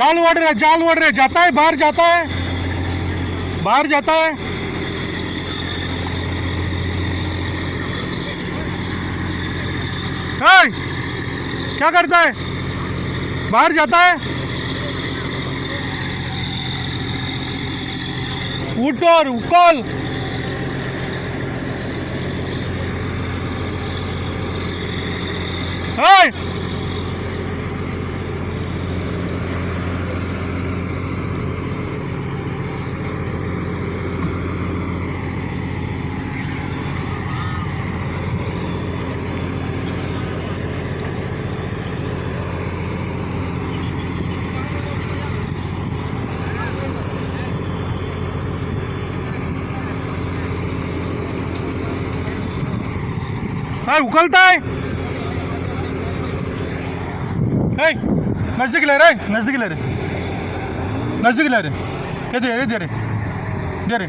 जाल ओढ़ रहे, जाल ओढ़ रहे, जाता है बाहर, जाता है बाहर, जाता है। ए, क्या करता है? बाहर जाता है। उठो, उकल। उकलता है। नजदीक ले रे, नजदीक ले रे, नजदीक ले रे, ये दे, ये दे रे, दे रे।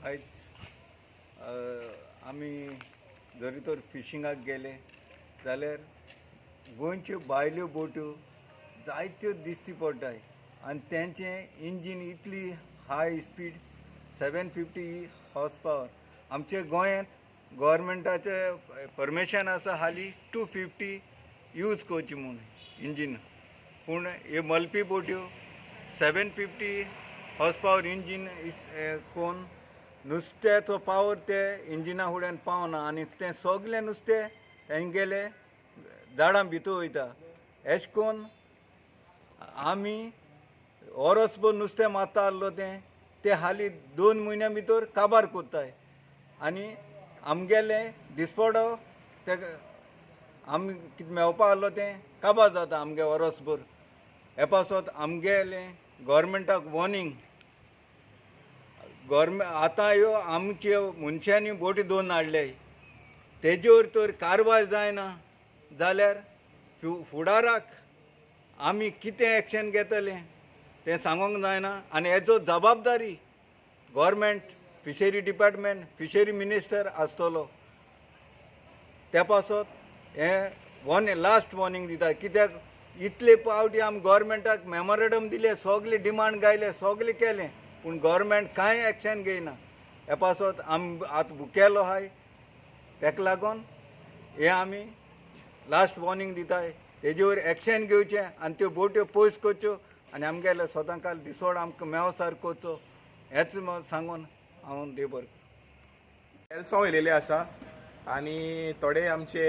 आयज आमी जरी तर फिशिंगाक गेले जाल्यार गोंयच्यो भायल्यो बोट्यो जायत्यो दिश्टी पडटाय आनी तेंचें इंजीन इतली high speed 750 horse power. आमचे गोंयांत गोवोरमेंटाचें परमिशन आसा हाली 250 यूज करची म्हूण इंजीन, पूण ह्यो मलपी बोट्यो 750 हॉर्स पावर इंजीन कोन्न नुस्त्याचो पावर ते इंजिना फुड्यान पावना आनी तें सगलें नुस्तें तेंगेले झाडां भितर वयता. एश कोन्न आमी वरसभर नुस्तें मारता आसलो तें ते हालीं 2 म्हयन्या भितर काबार कोत्ताय आनी आमगेलें दिसपडो तेका आमी कितें मेवपा आसलो तें काबार जाता आमगे वरसभर. हे पासत आमगेलें गोवोरमेंटाक वॉर्निंग, गोवोरमेंट आतां ह्यो आमच्यो मनशांनी बोटी 2 हाडले तेजेर तर कारवाय जायना जाल्यार फुडाराक आमी कितें एक्शन घेतले तें सांगूंक जायना. आनी हेजो जबाबदारी government, fishery department, fishery minister आसतलो. त्या पासत हें लास्ट वॉर्निंग दिता, कित्याक इतले पावटी आमी गोवोरमेंटाक मेमोरेंडम दिले, सगले डिमांड गायले, सगलें केलें, पूण गोवोरमेंट कांय एक्शन घेयना. हे पासत आमी आतां भुकेलो आहाय, तेका लागून हें आमी लास्ट वॉर्निंग दिताय, तेजेर एक्शन घेवचें आनी त्यो बोट्यो पयस करच्यो आनी आमगेले सदांकाल दिसवडो आमकां मेवसार करचो, हेंच सांगून हांव देव बरें. एल्सांव येयलेले आसा आनी थोडे आमचे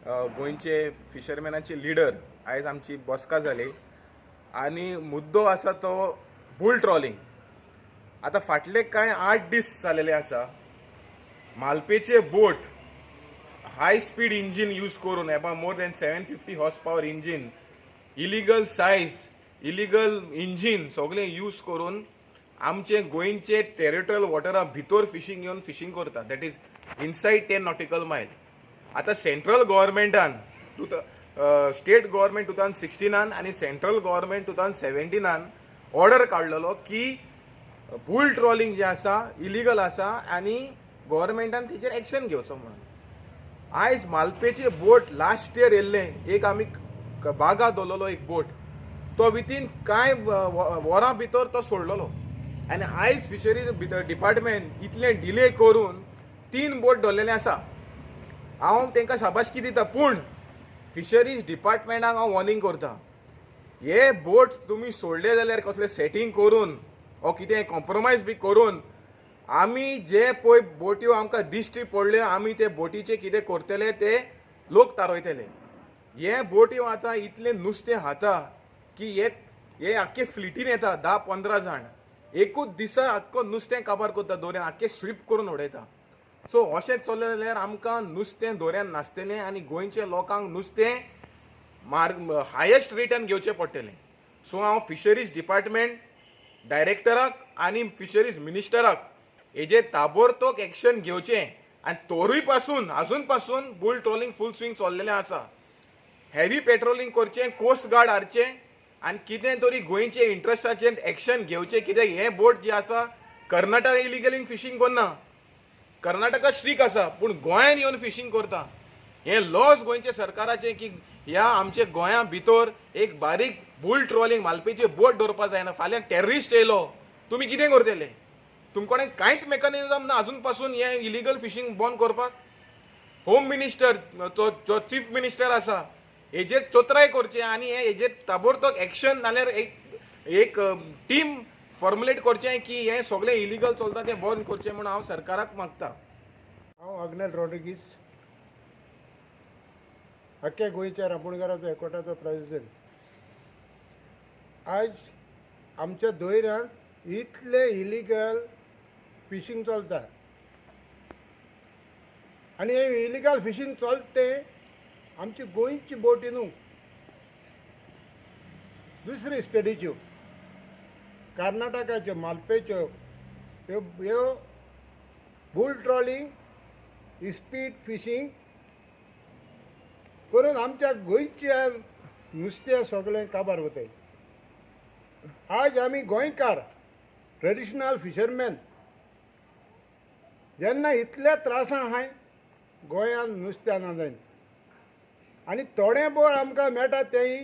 गोंयचे फिशरमॅनाचे लिडर आयज आमची बसका जाली आनी मुद्दो आसा तो बुल ट्रॉलिंग. आतां फाटले कांय 8 दीस जालेले आसा मालपेचे boat high speed engine use करून about more than 750 horse power engine, illegal size, illegal engine सगळें यूज करून आमचे गोंयचे टेरिटोरियल वॉटरा भितर फिशींग येवन फिशींग करता, that is inside 10 nautical mile. आतां सेंट्रल गव्हर्मेंटान स्टेट गव्हर्मेंट 2016 आनी सेंट्रल गव्हर्मेंट 2017 ऑर्डर काडलेलो की बुल ट्रॉलिंग जें आसा इलिगल आसा आनी गव्हर्मेंटान तेजेर एक्शन घेवचो म्हणून. आयज मालपेचे बोट लास्ट इयर येयल्लें एक आमी बागा दवरलेलो एक बोट, तो विथीन कांय वरां भितर तो सोडलेलो आनी आयज फिशरीज डिपार्टमेंट इतलें डिले करून 3 बोट दवरलेले आसा. हांव तांकां शाबासकी दिता, पूण फिशरीज डिपार्टमेंटाक हांव वॉर्निंग करता, हे बोट तुमी सोडले जाल्यार कसलें सेटींग करून ओ कितें कॉम्प्रोमायज बी करून आमी जे पळय बोट्यो आमकां दिश्टी पडल्यो आमी ते बोटीचे कितें करतले ते लोक थारयतले. हे बोट्यो आतां इतलें नुस्तें खाता की हे आख्खे फ्लिटीन येता 10-15 जाण, एकूच दिसा आख्खो नुस्तें काबार करता दोऱ्यान, आख्खें स्वीप करून उडयता. सो अशें चल्लें जाल्यार आमकां नुस्तें दोऱ्यान नासतलें आनी गोंयच्या लोकांक नुस्तें हायेस्ट रेटान घेवचें पडटलें. सो हांव फिशरीज डिपार्टमेंट डायरेक्टराक आनी फिशरीज मिनिस्टराक हेजेर ताबडतोब एक्शन घेवचें आनी तोरूय पासून आजून पासून बुल ट्रोलिंग फूल स्विंग चल्लेलें आसा. हेवी पेट्रोलिंग करचें, कोस्ट गार्ड हाडचें आनी कितें तरी गोंयचे इंट्रस्टाचेर एक्शन घेवचें, कित्याक हें बोट जे आसा कर्नाटक इलिगली फिशींग करना, कर्नाटका स्ट्रीक आसा पूण गोंयान येवन फिशींग करता. हें लॉस गोंयच्या सरकाराचें की ह्या आमच्या गोंया भितर एक बारीक बुल ट्रॉलिंग मालपेचे बोट दवरपा जायना. फाल्यां टेररिस्ट येयलो तुमी कितें करतले? तुमकोणे कांयच मेकॅनिजम ना अजून पासून हें इलिगल फिशींग बंद करपाक. होम मिनिस्टर तो जो चीफ मिनिस्टर आसा हेजेर चोत्राय करचें आनी हे हेजेर ताबडतोब एक्शन नाल्यार एक एक टीम फॉर्मुलेट करचें की हें सगळें इलिगल चलता तें बंद करचें म्हूण हांव सरकाराक मागता. हांव अग्नेल रॉड्रिगीस, अख्ख्या गोंयच्या रांपोणकाराचो एकवटाचो प्रेजिडेंट. आयज आमच्या दर्यांत इतलें इलिगल फिशींग चलता आनी हें इलिगल फिशींग चलता तें आमची गोंयची बोटी न्हू, दुसरी स्टेटीच्यो, कर्नाटकाच्यो, मालपेच्यो ह्यो ह्यो बुल ट्रॉलिंग, स्पीड फिशींग करून आमच्या गोंयच्या नुस्तें सगळें काबार वताय. आज आमी गोंयकार ट्रेडिशनल फिशरमॅन जेन्ना इतल्या त्रासां आहाय गोंयांत नुस्त्या ना जायन आनी थोडें बोर आमकां मेळटा तेंय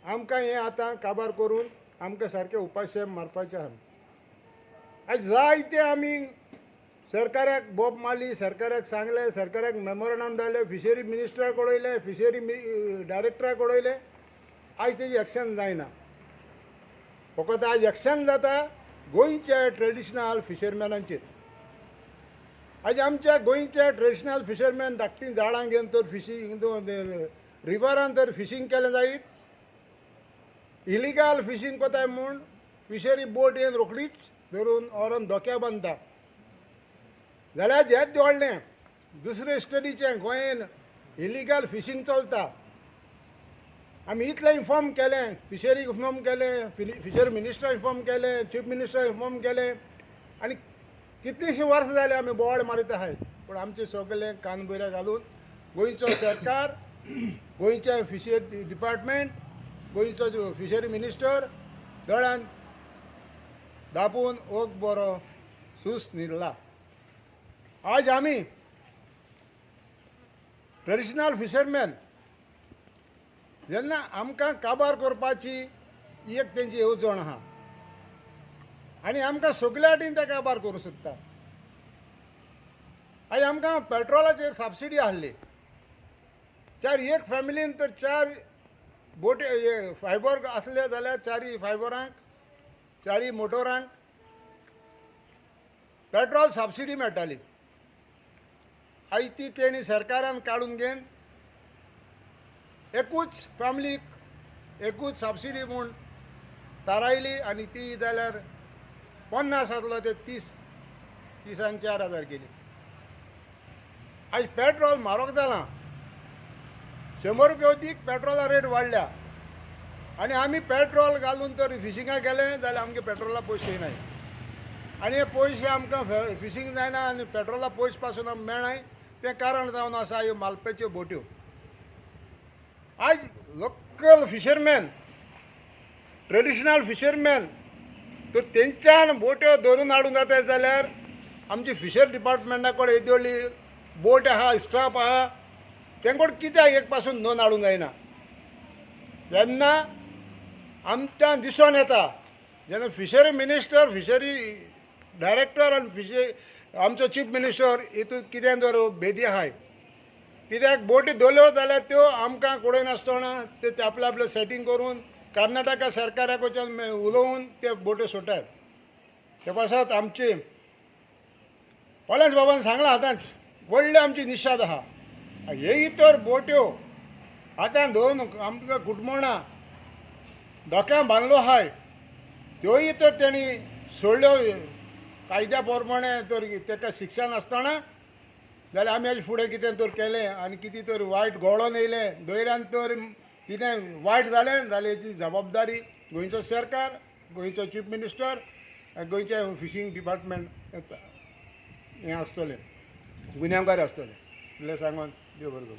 आमकां हें आतां काबार करून आमकां सारकें उपाशे मारपाचें आहा. आयज जायते आमी सरकाराक बोब मारली, सरकाराक सांगलें, सरकाराक मेमोरंडम धाडलें, फिशरी मिनिस्टराक उडयलें, फिशरी डायरेक्टराक उडयलें. आयज तेजी एक्शन जायना. फकत आयज एक्शन जाता गोंयच्या ट्रेडिशनल फिशरमॅनांचेर. आयज आमच्या गोंयच्या ट्रेडिशनल फिशरमॅन धाकटीं झाडां घेवन तर फिशींग रिवरान तर फिशींग केलें जायत, इलिगल फिशींग कोताय म्हूण फिशरी बोट येवन रोखडीच धरून व्हरोन धोक्या बांदता. जाल्यार हेंच जोडलें दुसरे स्टेटीचें गोंयन इलिगल फिशींग चलता. आमी इतलें इन्फॉर्म केलें, फिशरी इन्फॉर्म केलें, फिशरी मिनिस्टर इन्फॉर्म केलें, चीफ मिनिस्टर इन्फॉर्म केलें आनी कितलींशीं वर्सां जालीं आमी बोवाळ मारीत आहाय, पूण आमचें सगळें कान बऱ्या घालून गोंयचो सरकार, गोंयचें फिशरी डिपार्टमेंट, गोंयचो फिशरी मिनिस्टर दोळ्यान दापून ओग बरो सूस न्हिदला. आज आमी ट्रेडिशनल फिशरमॅन जेन्ना आमकां काबार करपाची एक तेंची येवजण आहा आनी आमकां सगल्या वाटेन ते काबार करूंक सोदता. आयज आमकां पेट्रोलाचेर सबसिडी आहली, चार एक फॅमिलीन तर चार बोटी फायबर आसले जाल्यार चारी फायबरांक, चारी मोटोरांक पेट्रोल सबसिडी मेळटाली. आयज ती तेणी सरकारान काडून घेवन एकूच फॅमिलीक एकूच सबसिडी म्हूण थारायली आनी ती जाल्यार 50 आसलो ते 30 30 4,000 केली. आयज पेट्रोल म्हारग जालां, 100 रुपया अदीक पेट्रोला रेट वाडल्या आनी आमी पेट्रोल घालून तर फिशिंगाक गेले जाल्यार आमगे पेट्रोला पयशे नाय आनी हे पयशे आमकां फिशींग जायना आनी पेट्रोला पयशे पासून आमकां मेळनाय. तें कारण जावन आसा ह्यो मालपेच्यो बोट्यो. आयज लोकल फिशरमॅन, ट्रेडिशनल फिशरमॅन तर तेंच्यान बोट्यो धरून हाडूंक जाता जाल्यार आमची फिशर डिपार्टमेंटा कडेन येदी व्हडली बोट आहा, स्टाफ आहा, तेंकोड कित्याक एक पासून नोंद हाडूंक जायना. जेन्ना आमकां दिसोन येता जेन्ना फिशरी मिनिस्टर, फिशरी डायरेक्टर आनी फिशरी आमचो चीफ मिनिस्टर हितून कितें जर भेदी आहाय, कित्याक बोटी धरल्यो जाल्यार त्यो आमकां कळयनासतना ते आपलें आपलें सेटींग करून कर्नाटका सरकाराक वचून उलोवन ते बोट्यो सोडटात. ते पासत आमची पॉलेंस बाबान सांगलां आतांच व्हडली आमची निशाद आहा. हेय तर बोट्यो आतां धरून आमकां कुटमणां धोक्या बांदलो आहाय त्योय तर तेणी सोडल्यो कायद्या प्रमाणे तर तेका शिक्षा नासतना जाल्यार आमी हेजे फुडें कितें तर केलें आनी कितें तर वायट घोळोन येयलें दर्यांत तर कितें वायट जालें जाल्यार हेची जबाबदारी गोंयचो सरकार, गोंयचो चीफ मिनिस्टर, गोंयचें फिशींग डिपार्टमेंट हें आसतलें, गुन्यांवकारी आसतलें. इतलें सांगून देव बरें करूं.